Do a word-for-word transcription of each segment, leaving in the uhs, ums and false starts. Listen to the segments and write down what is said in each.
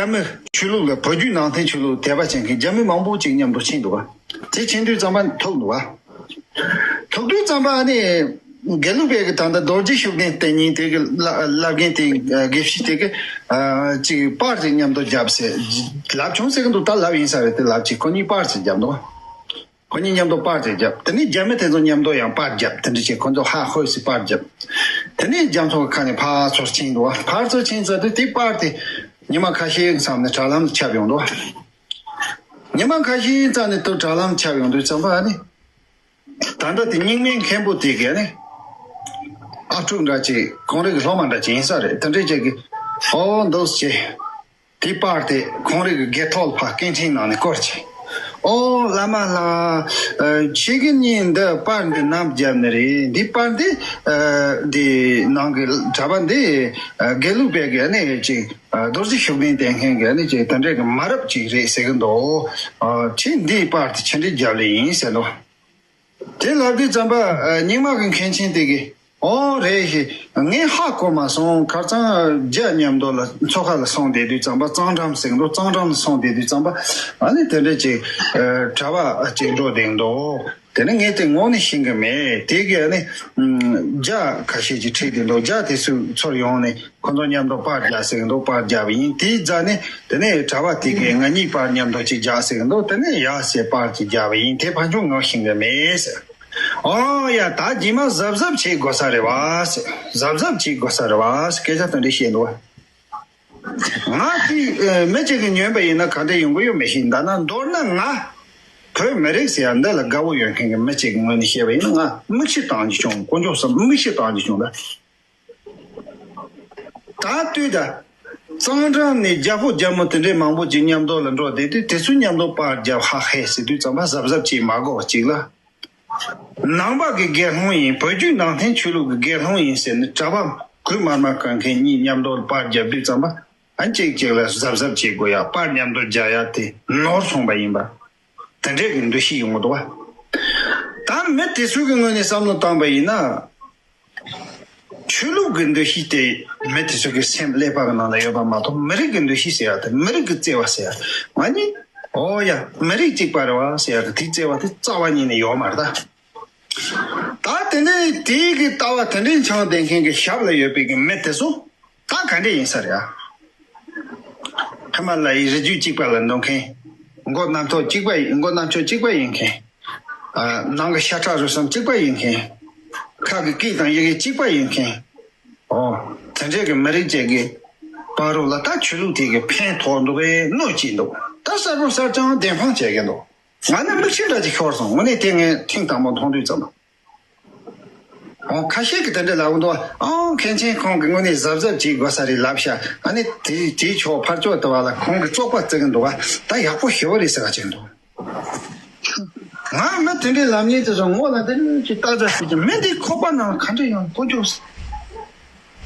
རྒྱ་མི་ཆོས་ལུགས་ལ་བོད་བརྒྱུད་ནང་བསྟན་ཆོས་ལུགས་དད་པ་བྱེད་མཁན་རྒྱ་མི་མང་པོ་ཅིག་མཉམ་དུ་ཕྱིན་འདུག་བ། དེ་ཕྱིན་དུས་ཙམ་པ་ཐུག་འདུག་བ། ཐུག་དུས་ཙམ་པ་ཨ་ནི་དགེ་ལུགས་པའི་གི་ད་ལྟ་རྡོ་རྗེ་ཤུགས་ལྡན་བསྟེན་མཁན་དེ་གི་བསླབ་མཁན་དེ་དགེ་བཤེས་དེ་གི་ཅིག་པར་ཅིག་མཉམ་དུ་བརྒྱབ་ཟེར་ལབ་བྱུང་ཟེར་གི་འདུག་ད་ལབ་ཡིན་ས་རེད། དེ་ལབ་ཅིག་ཁོ་གཉིས་པར་ཅིག་བརྒྱབ་འདུག་ཁོ་གཉིས་མཉམ་དུ་པར་ཅིག་བརྒྱབ། དེ་ནས་རྒྱ་མི་དེ་ཚོ་མཉམ་དུ་ཡང་པར་བརྒྱབ། དེ་འདྲ་བྱས་ཁོ་ཚོ་ཧ་ཧོས་སི་པར་བརྒྱབ། དེ་ནས་རྒྱ་མཚོ་ཁ་ནས་ཕར་ཚུར་ཕྱིན་འདུག་ཕར་ཚུར་ཕྱིན་ཚར་དུས་དེ་པར་དེ་ཉི་མ་ཁ་ཤས་མཚམས་ནས་དྲ་ལམ་དུ་ཁྱབ་ཡོང་འདུག་ཉི་མ་ཁ་ཤས་མཚམས་ནས་དུ་དྲ་ལམ་དུ་ཁྱབ་ཡོང་དུས་ཙམ་པ་ཨ་ནི། ད་ལྟ་དེ་རྙིང་མའི་མཁན་པོ་དེ་གས་ནི། ཨ་ཕྲུག་འདྲ་ཅིག་གངས་རི་གི་སློབ་མ་འདྲ་ཅིག་ཡིན་ས་རེད། དེ་འདྲས་ཅིག་གིས་ཨོ་འདུག་སེ་བྱས། དེའི་པར་དེ་གངས་རི་གི་སྒལ་ཐོག་ལ་ཕར་སྐད་འཕྲིན་ནང་ནས་བསྐུར་བྱས། ཨོ་བླ་མ་ལགས། ཁྱེད་ཀྱིས་ནི་འདི་པར་འདི་ནམ་བརྒྱབ་ནི་རེད། འདི་པར་འདི་འདི་ནང་གི་གྲྭ་པ་འདི་དགེ་ལུགས་པའི་གི་ནི་ཅིག་རྡོ་རྗེ་ཤུགས་ལྡན་བསྟེན་མཁན་གི་ནི་ཅིག་དེ་འདྲས་གི་མ་རབས་ཅིག་རེད་ཟེར་གི་འདུག་ཁྱེད་འདིའི་པར་དེ་ཆི་འདྲས་བརྒྱབ་ལེ་ཡིན་ཟེར་འདུག་དེ་ལབ་དུས་ཙམ་པ་རྙིང་མ་གི་མཁན་ཆེན་དེ་གིས་ཨོ་རེད་ཞེས་ངས་ཧ་གོ་མ་སོང་། ཁ་རྩང་རྒྱ་མཉམ་དུ་ལ་མཚོ་ཁ་ལ་སོང་བསྡད་དུས་ཙམ་པ་གཙང་འགྲམ་ཟེར་འདུག་གཙང་འགྲམ་ལ་སོང་བསྡད་དུས་ཙམ་པ་ཨ་ནི་དེ་འདྲ་ཅིག་གྲྭ་པ་ཅིག་འགྲོ་བསྡད་འདུག་དེ་ནི་ངས་དེ་ངོ་ནས་ཤེས་གི་མེད། དེ་གི་ཨ་ནི་རྒྱ་ཁ་ཤས་ཅིག་ཁྲིད་བསྡད་འདུག་རྒྱ་དེ་ཚོ་ཚུར་ཡོང་ནས། ཁོ་ཚོ་མཉམ་དུ་པར་རྒྱག་ཟེར་གི་འདུག་པར་རྒྱག་པ་ཡིན། དེའི་རྗེས་ནས་དེ་ནས་གྲྭ་པ་དེ་གས་ང་གཉིས་པར་མཉམ་དུ་ཅིག་རྒྱག་ཟེར་གི་འདུག་དེ་ནས་ཡ་ཟེར་པར་ཅིག་རྒྱག་པ་ཡིན། དེ་ཕན་ཆུང་ངོ་ཤེས་གི་མེད་ཟེར། ཨོ་ཡ་ད་རྗེས་མ་གཟབ་གཟབ་བྱེད་དགོས་ས་རེད་བ་ཟེར། གཟབ་གཟབ་བྱེད་དགོས་ས་རེད་བ་ཟེར་སྐད་ཆ་དེ་འདྲ་བཤད་འདུག་ང་དེ་མི་གཅིག་གིས་ཉོས་པ་ཡིན་ན་ག་འདྲ་ཡོང་གི་ཡོད་མི་ཤེས། ད་ན་མདོར་ན་ང་བོད་མི་རིགས་ཟེར་ཡ་འདི་ལ་དགའ་བོ་ཡོད་མཁན་གྱི་མི་གཅིག་གི་ངོས་ནས་བཤད་པ་ཡིན་ན་ང་མིག་ཤེལ་བཏང་རྒྱུ་བྱུང་། དཀོན་མཆོག་གསུམ་མིག་ཤེལ་བཏང་རྒྱུ་བྱུང་ད། ད་ལྟོས་ད། གཙང་འགྲམ་ནས་རྒྱ་ཕོ་རྒྱ་མོ་དེ་འདྲའི་མང་པོ་ཅིག་མཉམ་དུ་ལ་འགྲོ་བསྡད་དུས་དེ་ཚོའི་མཉམ་དུ་པར་རྒྱབ་ཧ་ཧེ་ཟེར་དུས་ཙམ་པ་གཟབ་གཟབ་ཅིག་མ་དགོས་པ་ཅིག་ལ། ནང་པ་གི་དགེ་སློང་ཡིན། བོད་བརྒྱུད་ནང་བསྟན་ཆོས་ལུགས་ཀྱི་དགེ་སློང་ཡིན་ཟེར་ནས་གྲྭ་པ་གོས་དམར་དམར་གོན་མཁན་གཉིས་མཉམ་དུ་པར་རྒྱབ་དུས་ཙམ་པ་ཨ་གཅིག་གཅིག་ལ་གཟབ་གཟབ་བྱེད་དགོས་ཡ། པར་མཉམ་དུ་རྒྱག་ཡ་དེ་ནོར་སོང་པ་ཡིན་པ། དེ་འདྲས་ཀྱི་འདུ་ཤེས་ཡོང་གི་འདུག་བ། ད་མི་དེ་ཚོ་གི་ངོས་ནས་བསམ་བློ་བཏང་པ་ཡིན་ན། ཆོས་ལུགས་ཀྱི་འདུ་ཤེས་དེ་མི་དེ་ཚོ་གི་སེམས་ཀླད་པ་གི་ནང་ལ་ཡོད་པ་མ་གཏོགས་མི་རིགས་ཀྱི་འདུ་ཤེས་ཟེར་ཡ་དེ་མི་རིགས་ཀྱི་བརྩེ་བ་ཟེར་ཡ་ང་གཉིས་ཨོ་ཡ་མི་རིགས་གཅིག་པ་རེད་བ་ཟེར་ཡ་དེ་དེའི་བརྩེ་བ་དེ་རྩ་བ་ཉིད་ནས་ཡོད་མ་རེད་ད། ད་དེ་འདྲའི་དེའི་གི་ལྟ་བ་དེ་འདྲའི་འཆང་བསྡད་མཁན་གྱི་ཞབས་ལ་ཡོད་པའི་གི་མི་དེ་ཚོ་ད་ག་འདྲ་ཡིན་ས་རེད་ཨ། ཧི་མ་ལ་ཡའི་རི་རྒྱུད་གཅིག་པ་ལ་འདུག་མཁན། མགོ་རྣམ་ཐོ་གཅིག་པ་ཡིན། མགོ་རྣམ་ཐོ་གཅིག་པ་ཡིན་མཁན། ཨ། ནང་གི་ཤ་ཁྲག་རུས་གསུམ་གཅིག་པ་ཡིན་མཁན། ཁ་གི་སྐད་དང་ཡི་གེ་གཅིག་པ་ཡིན་མཁན། ཨོ། དེ་འདྲའི་གི་མི་རིགས་གཅིག་གི་བར་རུ་ལ་ད་ཆོས་ལུགས་དེ་གི་ཕན་ཐོགས་འདུག་པས་གནོད་ཀྱིན་འདུག་ད་གསལ་པོ་གསལ་རྐྱང་བདེན་དཔང་བྱེད་ཀྱི་འདུག་ང་ནི་མིག་ཤེལ་འདྲ་ཅིག་ཤོར་སོང་། དངོས་གནས་དེ་ངས་ཐེངས་དང་པོ་མཐོང་དུས་ཙམ། ཨོ་ཁ་ཤས་ཀྱིས་དེ་འདྲ་ལབ་འདུག་ཨང་མཁན་ཆེན་ཁོང་གིས་དངོས་གནས་གཟབ་གཟབ་བྱེད་དགོས་ས་རེད་ལབ་ཤག་ཨ་ནི་དེ་དེའི་ཕྱོགས་ཕར་ཕྱོགས་དེ་བ་ལ་ཁོང་གིས་བཙོག་པ་བརྩི་གི་འདུག་ད་ཡག་པོ་ཞེ་པོ་རེད་ཟེར་བ་ཅིག་འདུག་ང་མི་དེ་འདྲའི་ལབ་མཁན་དེ་ཚོ་ངོ་ལ་དེ་འདྲའི་ཅིག་ལྟ་ཚར་ཟེར་གྱི་མི་འདི་ཁོག་པ་ནང་ག་འདྲ་ཡོང་དཀོན་མཆོག་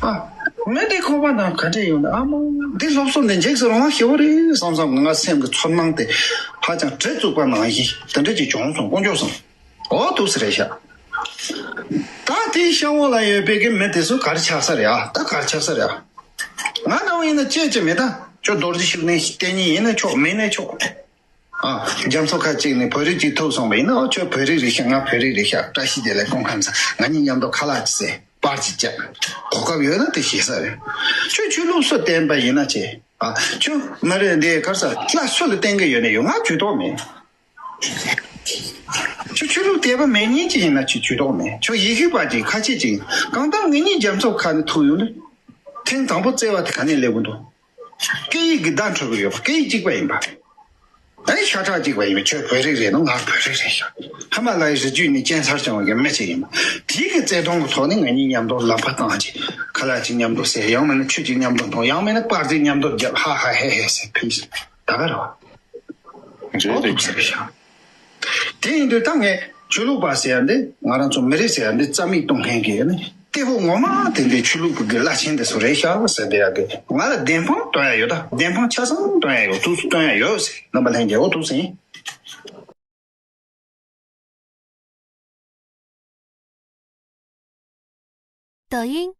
ཨ། མི་འདི་ཁོག་པ་ནང་ག་འདྲ་ཡོང་ན་ཨ་མ་འདི་སློབ་གསོ་འདི་འཇིགས་སུ་རུང་བ་ཞེ་པོ་རེད་བསམ་བསམ་ང་སེམས་ཀྱི་ཚོར་སྣང་དེ་ཧ་ཅང་དྲི་བཙུགས་པ་ནང་བཞིན་དེ་འདྲ་ཅིག་བྱུང་སོང་དཀོན་མཆོག་གསུམ། ཨོ་ཐུགས་སུ་རེད་ཤག་ད་དེའི་ཤ་འོག་ལ་ཡོད་པའི་གི་མི་དེ་ཚོ་ག་རེ་ཆགས་ས་རེད་ཨ། ད་ག་རེ་ཆགས་ས་རེད་ཨ། ང་འདྲ་བོ་ཡིན་ན་ཅི་ཅི་མེད་ད། ཁྱོད་རྡོ་རྗེ་ཤུགས་ལྡན་ཞིག་བསྟེན་ཉིན་ཡིན་ན་ཆོག་མིན་ན་ཆོག་ཨ། རྒྱ་མཚོ་ཁ་གཅིག་ནས་བོད་རིགས་གཅིག་ཐུག་སོང་བ་ཡིན་ན་ཨོ་ཁྱོད་བོད་རིགས་རེད་ཤག་ང་བོད་རིགས་རེད་ཤག་བཀྲ་ཤིས་བདེ་ལེགས་སྐུ་ཁམས་བཟང་། ང་གཉིས་མཉམ་དུ་ཁ་ལག་ཅིག་བཟས་པར་ཅིག་བརྒྱབ། གོ་སྐབས་ཡོད་ན་དེ་ཤེས་ས་རེད། ཁྱོད་ཆོས་ལུགས་སུ་བསྟེན་པ་ཡིན་ན་ཅི། ཨ། ཁྱོད་མ་རེད་འདི་གར་ས་ལ་སུ་ལ་བསྟེན་གི་ཡོད་ན་ཡོད། ང་ཇུས་གཏོགས་མེད། ཁྱོད་ཆོས་ལུགས་དད་པ་མེད་མཁན་ཅིག་ཡིན་ན་ཁྱོད་ཇུས་གཏོགས་མེད། ཁྱོད་ཡེ་ཤུ་པ་ཅིག་ཁ་ཆེ་ཅིག་ཡིན། གང་ལྟར་ངེད་གཉིས་རྒྱ་མཚོ་ཁ་ནས་ཐུག་ཡོང་དུས། ཐེངས་དང་པོ་བརྩེ་བ་དེ་ག་ནས་སླེབས་ཀྱི་འདུག་སྐད་ཡིག་གི་བརྡ་འཕྲོད་ཀྱི་ཡོད་པ། སྐད་ཡིག་གཅིག་པ་ཡིན་པ། ཨ་ནི་ཤ་ཁྲག་གཅིག་པ་ཡིན་པ། ཁྱོད་བོད་རིགས་རེད་འདུག་ང་བོད་རིགས་རེད་ཤག་ཧི་མ་ལ་ཡའི་རི་རྒྱུད་ནས་སྐྱེས་འཚར་བྱུང་བའི་མི་ཅིག་ཡིན་པ། དེའི་གི་བརྩེ་དུང་གི་ཐོག་ནས་ང་གཉིས་མཉམ་དུ་ལག་པ་བཏང་ཅིག་ཁ་ལག་ཅིག་མཉམ་དུ་བཟས། ཡང་མིན་ན་ཆུ་ཅིག་མཉམ་དུ་འཐུང་། ཡང་མིན་ན་པར་ཅིག་མཉམ་དུ་བརྒྱབ། ཧ་ཧ་ཧེ་ཧེ་ཟེར་ཕུལ་ཟེར་ད་ག་རེད་བ། འབྲས་ཨོ་དེ་ཐུགས་ཟེར་ཤག་དེ་ཡིན་དུས་ད་ངས་ཆོས་ལུགས་པ་ཟེར་ཡ་འདི་ང་རང་ཚོ་མི་རིགས་ཟེར་ཡ་འདི་རྩ་མེད་གཏོང་མཁན་གྱི་ནི་སྐྱེ་བོ་ངོ་མ་དེ་འདྲའི་ཆོས་ལུགས་པ་གི་བླ་ཆེན་དེ་ཚོ་རེད་ཤག་ཟེར་བསྡད་ཡ་གི་ང་ལ་བདེན་དཔང་སྟོན་ཡ་ཡོད། ད་བདེན་དཔང་ཆ་ཚང་སྟོན་ཡ་ཡོད། ཐུགས་སུ་སྟོན་ཡ་ཡོད་ཟེར། རྣམ་པ་ལྷན་རྒྱས་ཨོ་ཐུགས་ཟིན། 抖音，